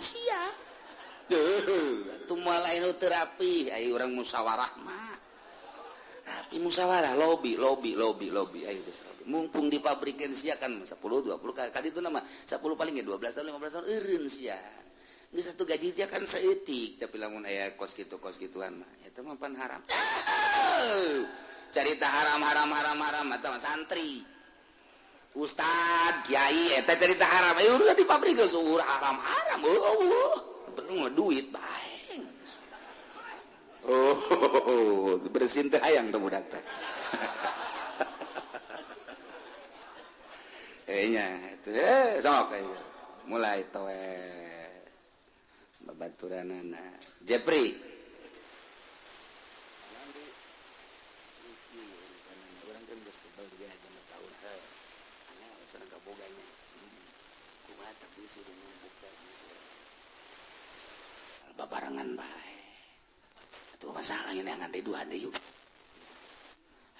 sia. Tuh moal aya nu teu rapi, aya urang musyawarah mah. Rapi musyawarah lobi lobi lobi lobi ayo geus lobi. Mumpung di pabrikeun sia kan 10 20 kali itu nama 10 paling ge 12 tahun 15 tahun eureun sia. Geus satu gaji sia kan saeutik tapi lamun aya kos kitu kos kituan mah eta mah pan haram. Carita haram haram haram haram eta mah santri. Ustad, kiai eta carita haram. Ayo udah di pabrik geus haram haram. Eueuh. Perlu duit bae. Oh, bersin teh hayang teh budak teh. Nya itu sok mulai towe babaturanana. Jepri. Urang kan geus kebal dia jam tahun heuh. Aneh cenah kaboganya. Kumaha tapi sih numpuk babarengan bae. Atuh masalah ini ngan deui dua deui yuk.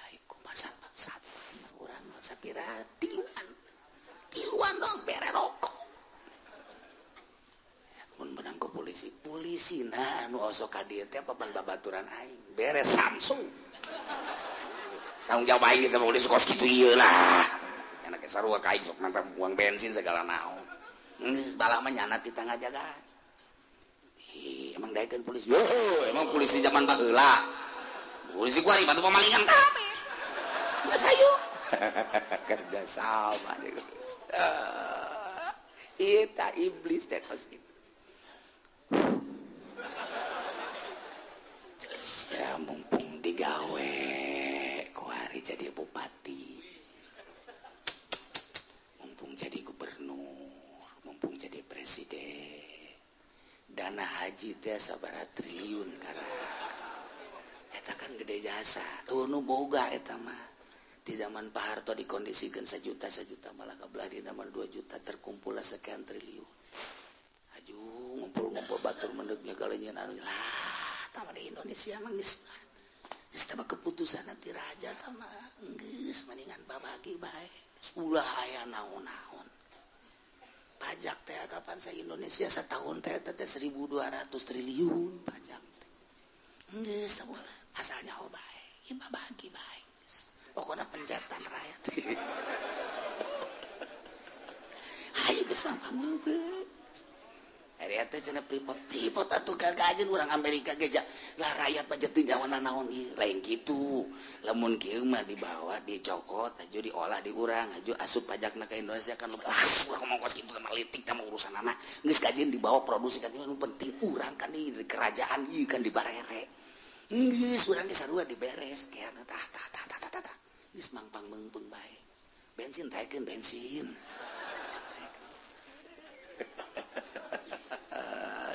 Ai kumaha satu urang mah sapira tiluan. Tiluan dong bere rokok. Mun menang ku polisi, polisi nah nu osok ka dieu teh papan babaturan aing beres langsung. Tanggung jawab aing sama polisi kos kitu ieu lah. Enak ge sarua ka aing sok nantang buang bensin segala naon. Geus balah mah nyana ti tangga jaga. Emang daekeun polisi. Yo, emang polisi zaman baheula. Polisi kuari batu pamalingan kabeh. Geus hayu. Kerja sama geus. Eta iblis teh kos kitu. Ya mumpung digawe kuari jadi bupati. Mumpung jadi gubernur, mumpung jadi presiden. Dana haji teh sabaraha triliun karena eta kan gede jasa. Eueuh nu boga eta mah. Di zaman Pak Harto dikondisikan sejuta-sejuta malah kabelah di nama 2 juta terkumpul sekian triliun. Aju ngumpul-ngumpul batur mendeknya kalenyeun anu lah tah di Indonesia mah geus geus tah keputusan nanti raja tah mah geus mendingan babagi bae. Ulah aya naon-naon. Pajak teh kapan sa Indonesia setahun teh teh 1.200 triliun pajak teh. Geus asalnya oh bae, ieu babagi bae. Pokoknya pencetan rakyat. Hayu geus mah pameupeus. Ari teh cenah pripot pripot atuh gagajeun urang Amerika ge lah rakyat mah teu nyawa naon ieu lain kitu. Lamun kieu mah dibawa dicokot aju diolah di urang aju asup pajakna ka Indonesia kan lah urang ngomong kos kitu mah litik tah urusanana. Geus kajeun dibawa produksi kan nu penting urang kan di kerajaan ieu kan dibarere. Geus urang ge sarua diberes kieu tah tah tah tah tah tah. Geus mangpang meungpeung bae. Bensin taekeun bensin.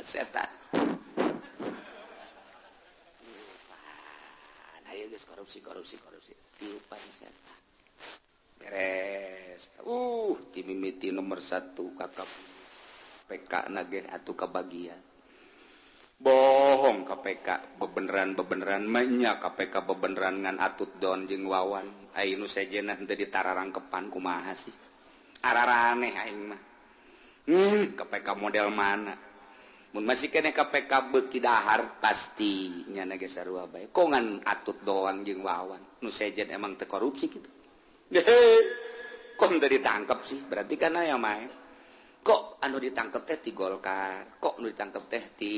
Setan. Ayo geus korupsi korupsi korupsi. Tiupan setan. Beres. Timimiti nomor 1 kakap PK nageh atuh kabagian. Bohong KPK bebeneran-bebeneran mah KPK bebeneran ngan atut don jeung Wawan. Ai nu sejenna henteu ditararangkepan kumaha sih? Araraneh aing mah. KPK model mana? Mun masih keneh KPK beuki dahar pasti nyana ge sarua bae. Kok ngan atut doang jeung Wawan. Nu sejen emang teu korupsi kitu. Kok henteu ditangkep sih? Berarti kan aya mah. Kok anu ditangkep teh ti Golkar, kok anu ditangkep teh ti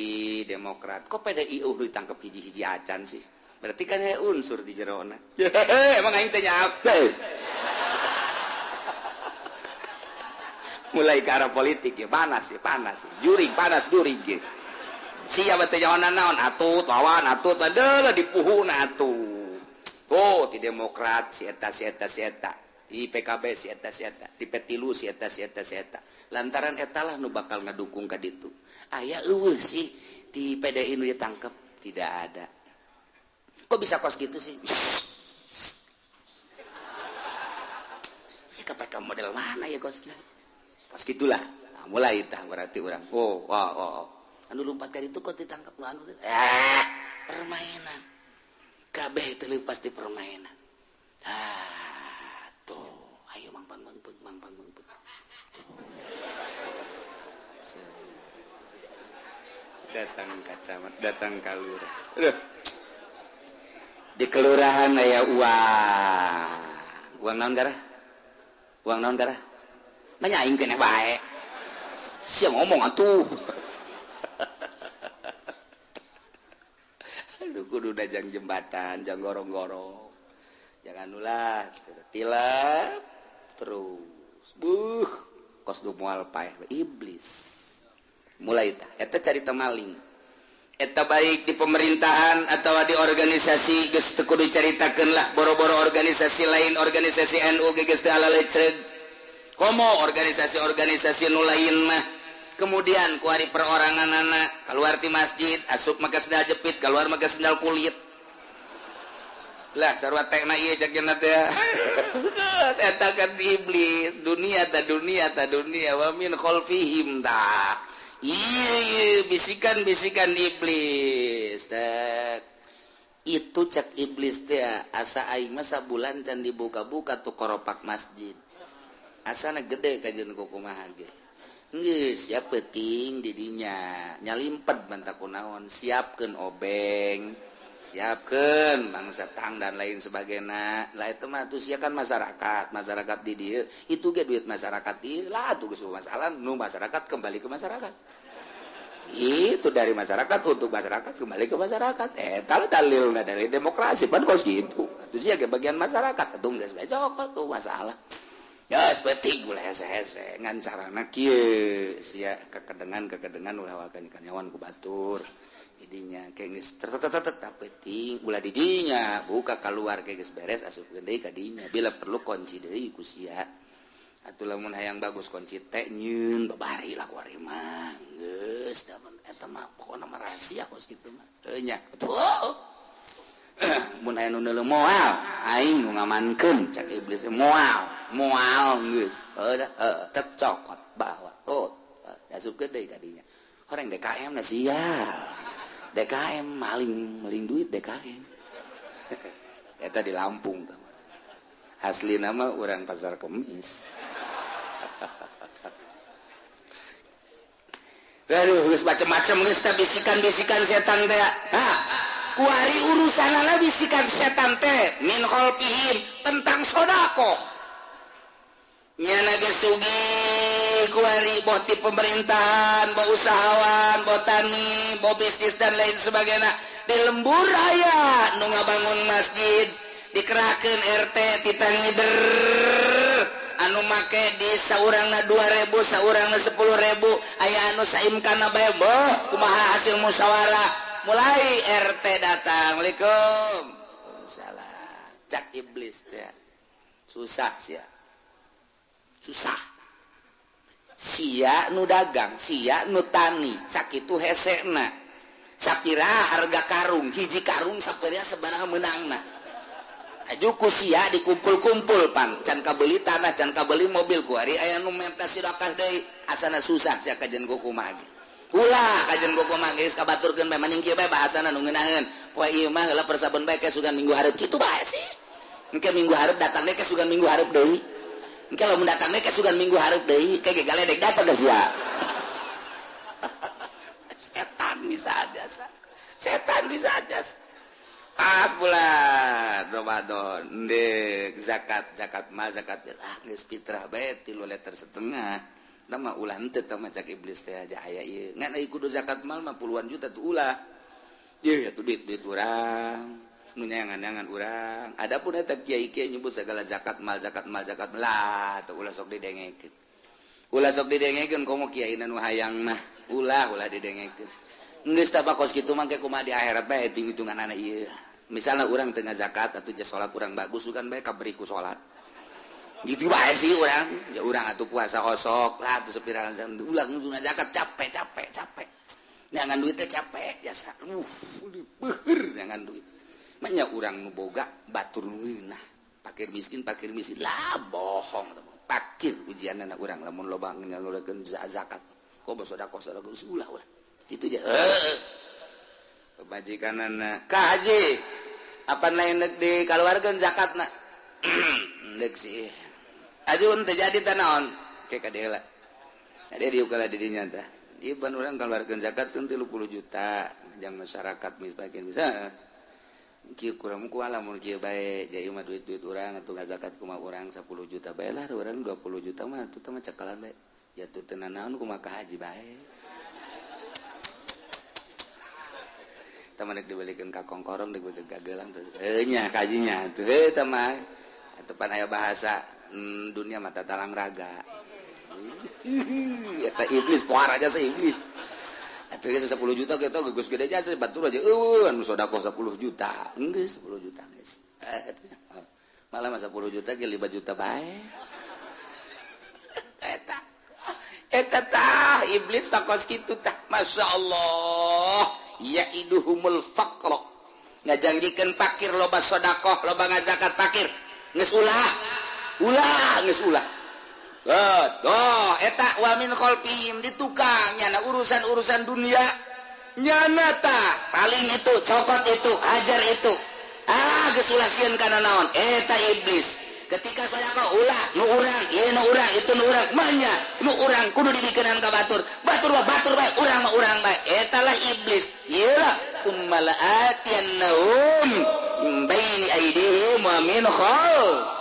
Demokrat, kok PDI nu ditangkep hiji-hiji acan sih? Berarti kan aya unsur di jerona. Emang aing teh nyape. Mulai ke arah politik ya, panas ya, panas. Juring, panas, juring gitu. Siapa teh nyawa naon atut, lawan atut, adalah dipuhuna atuh. Tuh, ti Demokrat si eta si eta si eta, di PKB si eta si eta, di P3 si eta si eta si eta. Lantaran eta lah nu bakal ngadukung ka ditu. Aya eueuh sih di PDI nu ditangkep, tidak ada. Kok bisa kos gitu sih? Ya KPK model mana ya kos gitu? Kos gitulah. Nah, mulai tah berarti orang. Oh, oh, oh. Anu lompat ka ditu kok ditangkap nu anu. Permainan. Kabeh teu leupas di permainan. Ah, tuh. Ayo mangpang mangpang mangpang mangpang. Datang ka camat, datang ka lurah. Di kelurahan aya uang. Uang naon garah? Uang naon garah? Nanya aing keneh bae. Sia ngomong atuh. Aduh kudu dajang jembatan, jang gorong-gorong. Jangan ulah tilap terus. Buh, kos du moal paeh iblis. Mulai tah eta carita maling. Eta baik di pemerintahan atau di organisasi geus teu kudu caritakeun lah, boro-boro organisasi lain, organisasi NU ge geus teu alalecreug. Komo organisasi-organisasi nu lain mah. Kemudian kuari peroranganana keluar ti masjid asup make sendal jepit, keluar make sendal kulit. Lah sarua tekna ieu cek cenah teh. Eta kan iblis, dunia ta dunia ta dunia wa min khalfihim ta. Iya, bisikan-bisikan iblis. Tek. Itu cek iblis teh asa aing mah sabulan can dibuka-buka tuh koropak masjid. Asana gede kajian kumaha ge. Geus ya peuting didinya nyalimpet bantak kunaon, siapkeun obeng, siapkeun bangsa tang dan lain sebagainya. Lah itu mah atuh sia kan masyarakat, masyarakat di dieu itu ge duit masyarakat ieu lah atuh geus masalah nu masyarakat kembali ke masyarakat. Itu dari masyarakat untuk masyarakat kembali ke masyarakat. Eta dalilna dari demokrasi pan kos kitu. Atuh sia ge bagian masyarakat atuh geus bae cokot tuh masalah. Ya seperti gula hese-hese ngan carana kieu sia kekedengan-kekedengan ulah wakan kanyawan ku batur. Didinya kayak geus tetep penting ulah didinya buka keluar kayak geus beres asupkeun deui ka dinya bila perlu kunci deui ku sia. Atuh lamun hayang bagus kunci teh nyeun babari lah ku ari mah geus da eta mah pokona mah rahasia kos kitu mah. Heuh nya. Atuh mun aya nu neuleuh moal aing nu ngamankeun cak iblis moal moal geus heuh tep cokot bawa oh asupkeun deui ka dinya. Horeng DKM na sia. DKM maling maling duit DKM. Eta di Lampung tah. Asli nama urang Pasar Kemis. Aduh geus macem-macem geus teh bisikan-bisikan setan teh. Hah, kuari urusanana bisikan setan teh min khalfihim tentang sedekah. Nyana geus sugih kuari boh ti pemerintahan, boh usahawan, boh tani, boh bisnis dan lain sebagainya. Di lembur aya nu ngabangun masjid, dikerahkeun RT titah ngider anu make di saurangna 2.000, saurangna 10.000, aya anu saimkana bae boh kumaha hasil musyawarah. Mulai RT datang, Assalamualaikum. Waalaikumsalam. Cak iblis teh. Susah sia. Susah. Sia nu dagang, sia nu tani, sakitu hesena. Sapira harga karung, hiji karung sapira sabaraha meunangna. Aju ku sia dikumpul-kumpul pan, can kabeli tanah, can kabeli mobil ku ari aya nu menta sedekah deui, asana susah sia kajen kumaha ge. Ulah kajen kumaha geus kabaturkeun bae maning kieu bae bahasana nu ngeunaheun. Poe ieu mah heula persabun bae ke sugan minggu hareup kitu bae sih. Engke minggu hareup datang deui ke sugan minggu hareup deui. Engke lamun datang deui ke sugan minggu hareup deui, ke ge galedek datang geus sia. Setan bisa ada, setan bisa ada. Pas bulan Ramadan, ndek zakat, zakat mal, zakat ah geus fitrah bae 3,5 liter. Tah mah ulah henteu tah mah cak iblis teh aja aya ieu. Ngan euy kudu zakat mal mah puluhan juta tuh ulah. Ieu atuh duit-duit urang, nu nyangan-nyangan urang. Adapun eta kiai-kiai nyebut segala zakat mal, zakat mal, zakat lah tuh ulah sok didengekeun. Ulah sok didengekeun komo kiai nu hayang mah, ulah ulah didengekeun. Geus tah kos kitu mah ke kumaha di akhirat bae hitung-hitunganana ieu. Misalnya urang teu ngazakat atuh je salat urang bagus kan bae kaberi ku salat. Gitu bae sih urang, ya urang atuh puasa osok lah atuh sepirahan ulah ngazakat capek capek capek. Nyangan duit teh capek jasa. Beuheur nyangan duit. Manya urang nu boga batur nu ngeunah. Pakir miskin lah bohong. Pakir ujianana urang lamun loba nyalurkeun zakat. Kok sedekah sedekah ulah ulah. Itu je. Pemajikanana ka haji apa lain dek dikaluarkeun zakatna dek sih ajun teu jadi teh naon ke ka deula ade diukala di dinya tah Ieu ban urang kaluarkeun zakat 30 juta jang masyarakat miskin bisa. Kieu kurang ku lamun kieu bae jadi mah duit-duit urang atuh ngazakat kumaha urang 10 juta bae lah urang 20 juta mah atuh teh mah cekalan bae. Ya tuh teu nanaon kumaha ka haji bae. Tah mah dibelikeun ka kongkorong dibelikeun ka gelang tuh. Heuh nya kajinya tuh heuh tah mah. Atuh pan aya bahasa dunia mata talang raga. Eta iblis poar aja sih iblis. Atuh geus 10 juta kitu geus gede jasa batur aja eueuh anu sedekah 10 juta. Geus 10 juta geus. Malah mah 10 juta ge 5 juta bae. Eta eta tah iblis pakos kitu tah masyaallah yaiduhumul faqra. Ngajanjikeun fakir loba sedekah loba ngazakat fakir. Geus ulah. Ulah geus ulah. Oh, eta wa min khalfihim di tukang nyana urusan-urusan dunia nyana tah paling itu cokot itu hajar itu ah geus ulah sieun kana naon eta iblis ketika saya kok ulah nu urang ieu nu urang itu nu urang manya nu urang kudu dibikeun ka batur batur mah batur bae urang mah urang bae eta lah iblis ieu lah summa la'atiyannahum min baini aydihim wa min khalfihim.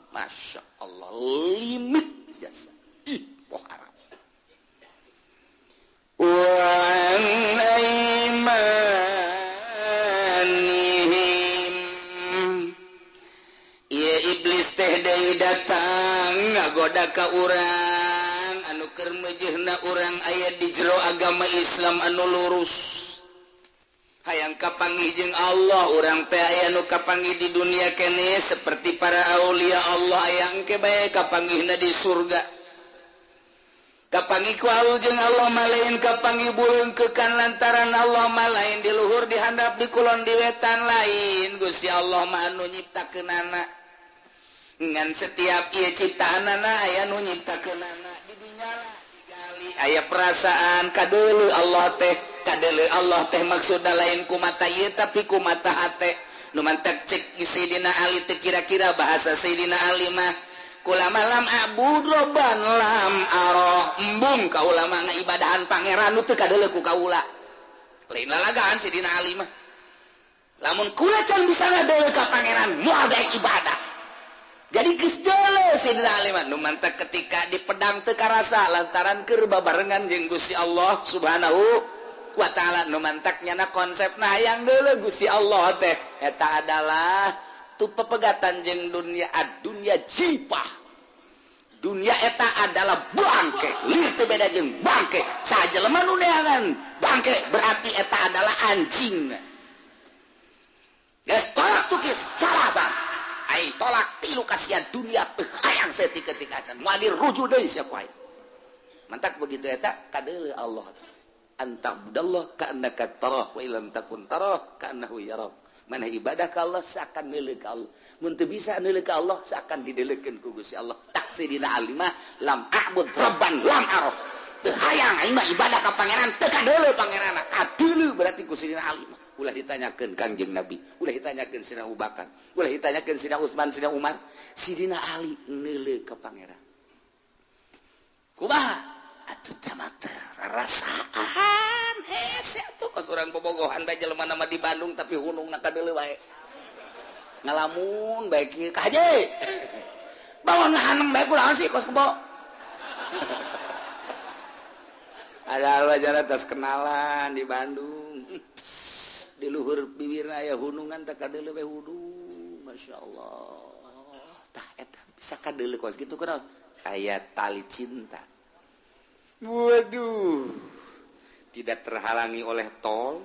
Masya Allah limit jasa ih poh Arab wa an aimanihim ieu iblis teh deui datang ngagoda ka urang anu keur meujeuhna urang aya di jero agama Islam anu lurus hayang kapanggih jeung Allah urang teh aya nu kapanggih di dunia kene seperti para aulia Allah aya engke bae kapanggihna di surga kapanggih ku jeung Allah mah lain kapanggih buleungkeukan lantaran Allah mah lain di luhur di handap di kulon di wetan lain Gusti Allah mah anu nyiptakeunana ngan setiap ieu ciptaanana aya nu nyiptakeunana di dinya lah digali aya perasaan kadeuleu Allah teh kadele Allah teh maksudna lain ku mata ieu tapi ku mata hate nu mantak cek Sayyidina Ali teh kira-kira bahasa Sayyidina Ali mah kulama lam abud robban lam aroh embung kaula mah ngaibadahan pangeran nu teu kadeuleu ku kaula lain lalagaan Sayyidina Ali mah lamun kula can bisa ngadeuleu ka pangeran moal daek ibadah jadi geus deuleu Sayyidina Ali mah nu mantak ketika di pedang teu karasa lantaran keur babarengan jeung Gusti Allah Subhanahu wa ta'ala nu mantak nyana konsepna hayang deuleu Gusti Allah teh eta adalah tu pepegatan jeung dunia ad-dunya jipah dunia eta adalah bangke lieur teu beda jeung bangke sajelema nu neangan bangke berarti eta adalah anjing geus tolak tukis salasan aing tolak tilu kasihan dunia teu hayang saeutik ketika acan moal dirujuk deui sia ku aing mantak begitu eta kadeuleu Allah antabudallah ka'annaka tarah wa illam takun tarah ka'annahu yarak. Mana ibadah ka Allah seakan neuleuh ka Allah. Mun teu bisa neuleuh ka Allah seakan dideulekeun ku Gusti Allah. Tah Sayyidina Ali mah lam a'bud rabban lam arah. Teu hayang aing mah ibadah ka pangeran teu kadeuleuh pangeranna. Kadeuleuh berarti ku Sayyidina Ali mah. Ulah ditanyakeun Kangjeng Nabi, ulah ditanyakeun Sayyidina Abu Bakar, ulah ditanyakeun Sayyidina Utsman, Sayyidina Umar. Sayyidina Ali neuleuh ka pangeran. Kumaha? Atuh teh mah rasaan hese atuh kos urang bobogohan bae jelema nama di Bandung tapi hunungna kadeuleu bae ngalamun bae kieu ka haji bawa ngahanem bae kunaon sih kos kebo ada wajar atas kenalan di Bandung di luhur bibirna aya hunungan teh kadeuleu bae hudung masyaallah tah eta bisa kadeuleu kos kitu kunaon aya tali cinta. Waduh, tidak terhalangi oleh tol,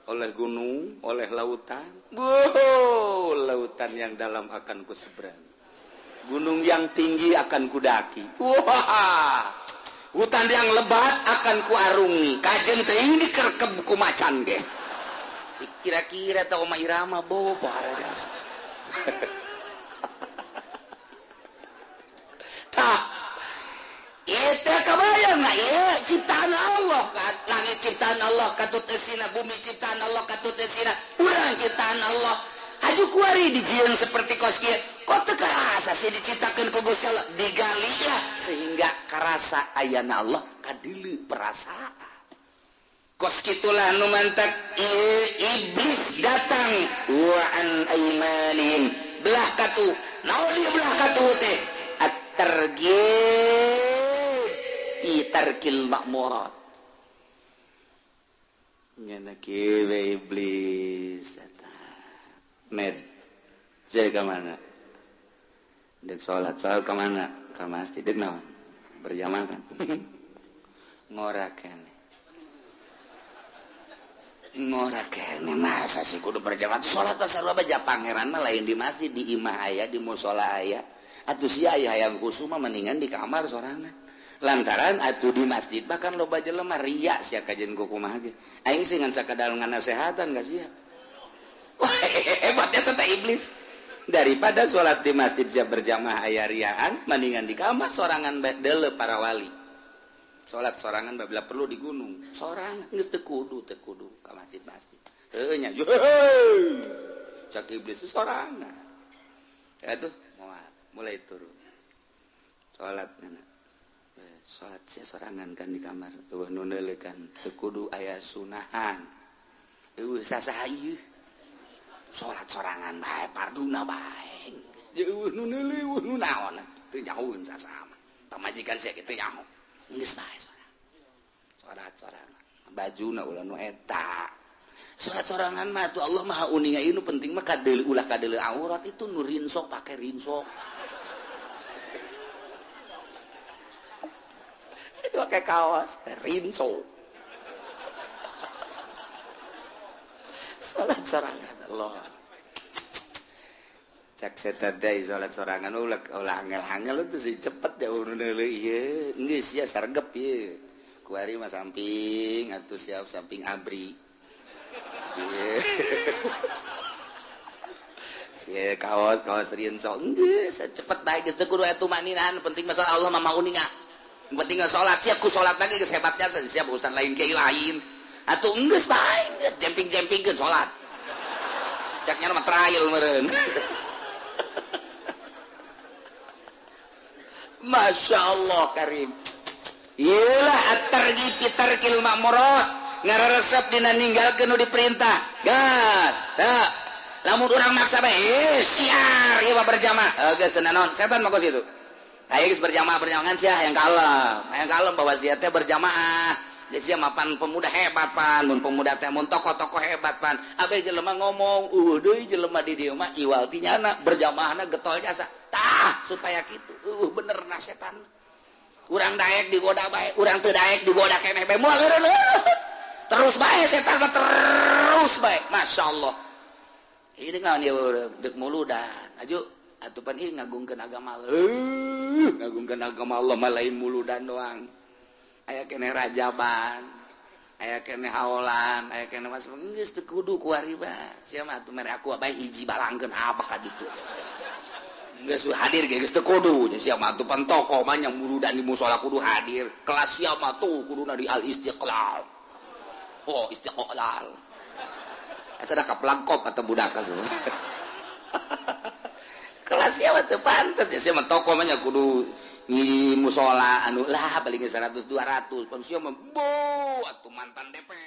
oleh gunung, oleh lautan. Wow, lautan yang dalam akan ku seberang. Gunung yang tinggi akan kudaki. Wah, hutan yang lebat akan kuarungi. Kajen teuing dikerkeb ku macan ge. Kira-kira tau Oma Irama bobo pohara. Tah, itu kebayang nggak ya ciptaan Allah kan? Langit ciptaan Allah katut esina, bumi ciptaan Allah katut esina, urang ciptaan Allah. Haju kuari dijieun seperti kos kieu. Kok teu karasa sih diciptakeun ku Gusti Allah, digali lah sehingga karasa ayana Allah kadeuleu perasaan. Kos kitulah nu mantak iblis datang wa an aimanihim belah katu. Naon ieu belah katu teh? At-targhib fi tarkil ma'murat. Nyana kieu iblis eta. Med saya ka mana? Dek salat, salat ka mana? Ka masjid dek naon? Berjamaah kan. Ngora keneh. Ngora keneh masa sih kudu berjamaah salat sarua baja pangeran mah lain di masjid, di imah aya, di musala aya. Atuh sia aya hayang khusyuk mah mendingan di kamar sorangan. Lantaran atuh di masjid bahkan loba jelema ria sia kajeun ku kumaha ge. Aing sih ngan sakadar nganasehatan ka sia. Wah, hebatnya serta iblis. Daripada salat di masjid sia berjamaah aya riaan, mendingan di kamar sorangan deuleu para wali. Salat sorangan babila perlu di gunung. Sorangan geus teu kudu ka masjid-masjid. Heuh nya. Cak iblis sorangan. Atuh moal mulai turun. Salat ngana. Salat sia sorangan kan di kamar. Eueuh nu neuleuh kan teu kudu aya sunahan. Eueuh sasaha ieu. Salat sorangan bae parduna bae. Eueuh nu neuleuh eueuh nu naon teu nyahoeun sasaha mah. Pamajikan sia kitu nyaho. Geus bae sorangan. Salat sorangan. Bajuna ulah nu eta. Salat sorangan mah tuh Allah Maha uninga ieu nu penting mah kadeuleu ulah kadeuleu aurat itu nu rinsok pake rinsok. Pakai kaos rinso. Salat sorangan Allah. Cak setan teh salat sorangan ulah angel-angel itu sih cepet ya urun ieu geus sia sargep ieu. Kuari mah samping atuh siap samping abri. Sia kaos kaos rinso geus cepet bae geus teu kudu atuh maninaan penting masalah Allah mah mau uninga. Penting salat siap ku salat lagi geus hebatnya siap urusan lain ke lain. Atuh geus bae geus jemping-jempingkeun salat. Caknya mah trial meureun. Masya Allah karim. Iyalah at-targhib fi tarkil ma'murat. Ngararesep dina ninggalkeun nu diperintah. Gas. Tah. Lamun urang maksa bae, siar ieu mah berjamaah. Geus naon setan mah kos kitu. Ayo geus berjamaah berjamaah sia yang kalem. Hayang kalem bahwa sia teh berjamaah. Jadi sia mapan pemuda hebat pan, mun pemuda teh mun tokoh-tokoh hebat pan. Abe jelema ngomong, deui jelema di dieu mah iwal ti nyana berjamaahna getol jasa. Tah, supaya kitu. Bener na setan. Urang daek digoda bae, urang teu daek digoda keneh bae. Moal eureun. Terus bae setan mah terus bae. Masyaallah. Ini naon ieu deuk muludan. Aju atuh pan ieu ngagungkeun agama Allah. Ngagungkeun agama Allah mah lain muludan doang. Aya keneh rajaban, aya keneh haolan, aya keneh mas geus teu kudu kuari mah. Sia mah atuh mere aku bae hiji balangkeun apa ka ditu. Geus hadir ge geus teu kudu. Sia mah atuh pan tokoh mah nya muludan di musala kudu hadir. Kelas sia mah tuh kuduna di Al Istiqlal. Oh, Istiqlal. Asa da kaplangkop atau budak semua. Kelas sia mah teu pantes sia mah tokoh mah nya kudu di musola anu lah paling 100 200 pan sia mah bo atuh mantan DPR.